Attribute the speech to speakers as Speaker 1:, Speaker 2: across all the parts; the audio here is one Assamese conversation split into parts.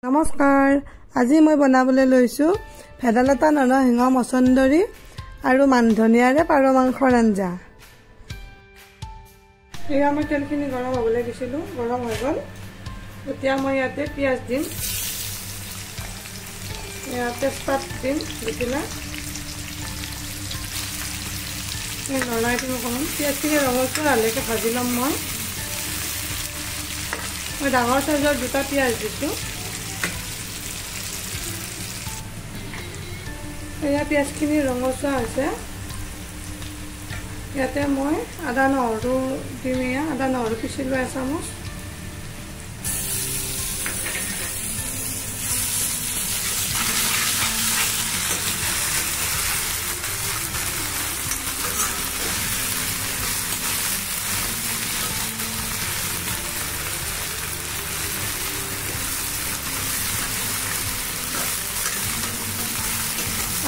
Speaker 1: নমস্কাৰ, আজি মই বনাবলৈ লৈছোঁ ভেদাইলতা, নৰসিংহ, মচন্দৰী আৰু মানধনিয়াৰে পাৰ মাংসৰ আঞ্জা। এয়া মই তেলখিনি গৰম হ'বলৈ দিছিলোঁ, গৰম হৈ গ'ল। এতিয়া মই ইয়াতে পিঁয়াজ দিম, এয়া তেজপাত দিম দি পেলাই লৰাই দিম অকণমান। পিঁয়াজখিনি ৰঙচুৱা হোৱালৈকে ভাজি ল'ম। মই মই ডাঙৰ চাইজৰ দুটা পিঁয়াজ দিছোঁ। এয়া পিঁয়াজখিনি ৰঙচুৱা হৈছে। ইয়াতে মই আদা নহৰু দিম। এয়া আদা নহৰু পিচি লোৱা এচামুচ।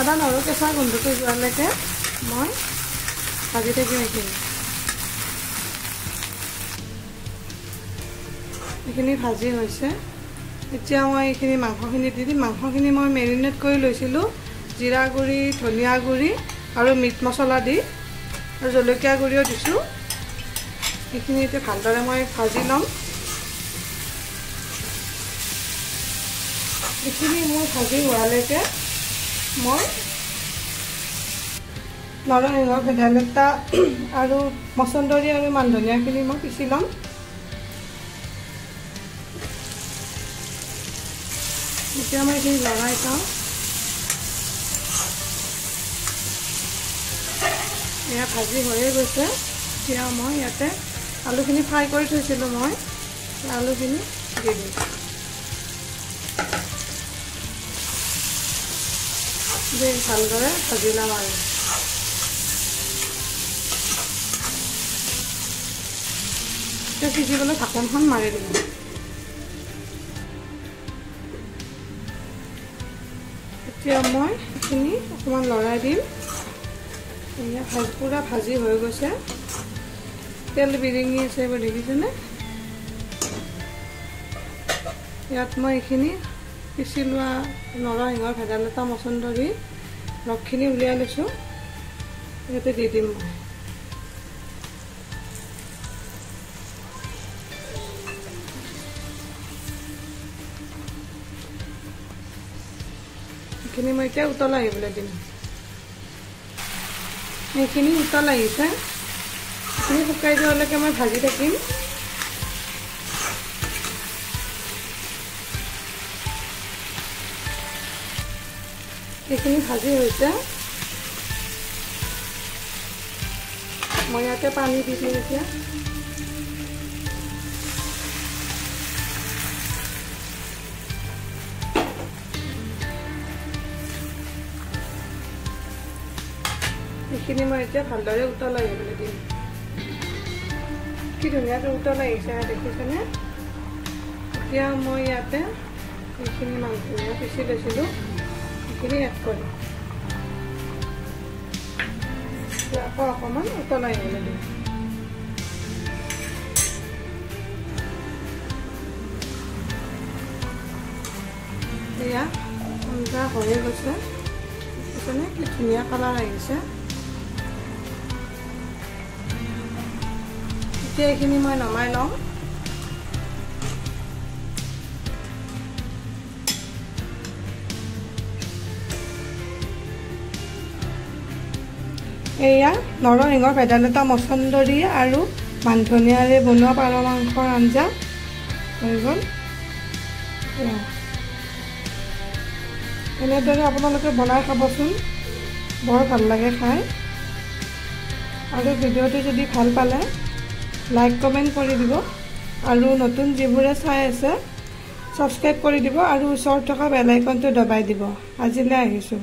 Speaker 1: আদা নহৰু কেঁচা গোন্ধটো যোৱালৈকে মই ভাজি থাকিম। এইখিনি ভাজি হৈছে। এতিয়া মই এইখিনি মাংসখিনি দি দিম। মাংসখিনি মই মেৰিনেট কৰি লৈছিলোঁ জিৰা গুড়ি, ধনিয়া গুড়ি আৰু মিট মছলা দি, আৰু জলকীয়া গুড়িও দিছোঁ। এইখিনি এতিয়া ভালদৰে মই ভাজি ল'ম। এইখিনি মোৰ ভাজি হোৱালৈকে মই নৰসিংহ, ভেদাইলতা আৰু মচন্দৰী আৰু মানধনিয়াখিনি মই পিচি ল'ম। এতিয়া মই এইখিনি লৰাই চাওঁ। এয়া ভাজি হৈয়ে গৈছে। এতিয়া মই ইয়াতে আলুখিনি ফ্ৰাই কৰি থৈছিলোঁ, মই আলুখিনি দি দিম। ভালদৰে ভাজি ল'ম আৰু সিজিবলৈ ঢাকোনখন মাৰি দিম। এতিয়া মই এইখিনি অকণমান লৰাই দিম। এয়া পূৰা ভাজি হৈ গৈছে, তেল বিৰিঙি আছে, এইবোৰ দেখিছেনে? ইয়াত মই এইখিনি পিচি লোৱা নৰসিংহ, ভেদাইলতা, মচন্দৰী ৰসখিনি উলিয়াই লৈছোঁ, ইয়াতে দি দিম মই। এইখিনি মই এতিয়া উতল আহিবলৈ দিম। এইখিনি উতল আহিছে। এইখিনি শুকাই যোৱালৈকে মই ভাজি থাকিম। এইখিনি ভাজি হৈছে। মই ইয়াতে পানী দি দিম এতিয়া। এইখিনি মই এতিয়া ভালদৰে উতল আহিবলৈ দিম। কি ধুনীয়াকৈ উতল আহিছে, দেখিছেনে? এতিয়া মই ইয়াতে এইখিনি মাংসখিনি পিচি লৈছিলোঁ, এইখিনি এড কৰিম। আকৌ অকণমান উতলাই আহিবলৈ দিম। এয়া আঞ্জা হৈয়ে গৈছে, দেখিছেনে কি ধুনীয়া কালাৰ আহিছে? এতিয়া এইখিনি মই নমাই লওঁ। এয়া নৰসিংহ, ভেদাইলতা, মচন্দৰী আৰু মানধনিয়াৰে বনোৱা পাৰ মাংসৰ আঞ্জা হৈ গ'ল। এনেদৰে আপোনালোকে বনাই খাবচোন, বৰ ভাল লাগে খাই। আৰু ভিডিঅ'টো যদি ভাল পালে লাইক, কমেণ্ট কৰি দিব, আৰু নতুন যিবোৰে চাই আছে ছাবস্ক্ৰাইব কৰি দিব, আৰু ওচৰত থকা বেল আইকনটো দবাই দিব। আজিলৈ আহিছোঁ।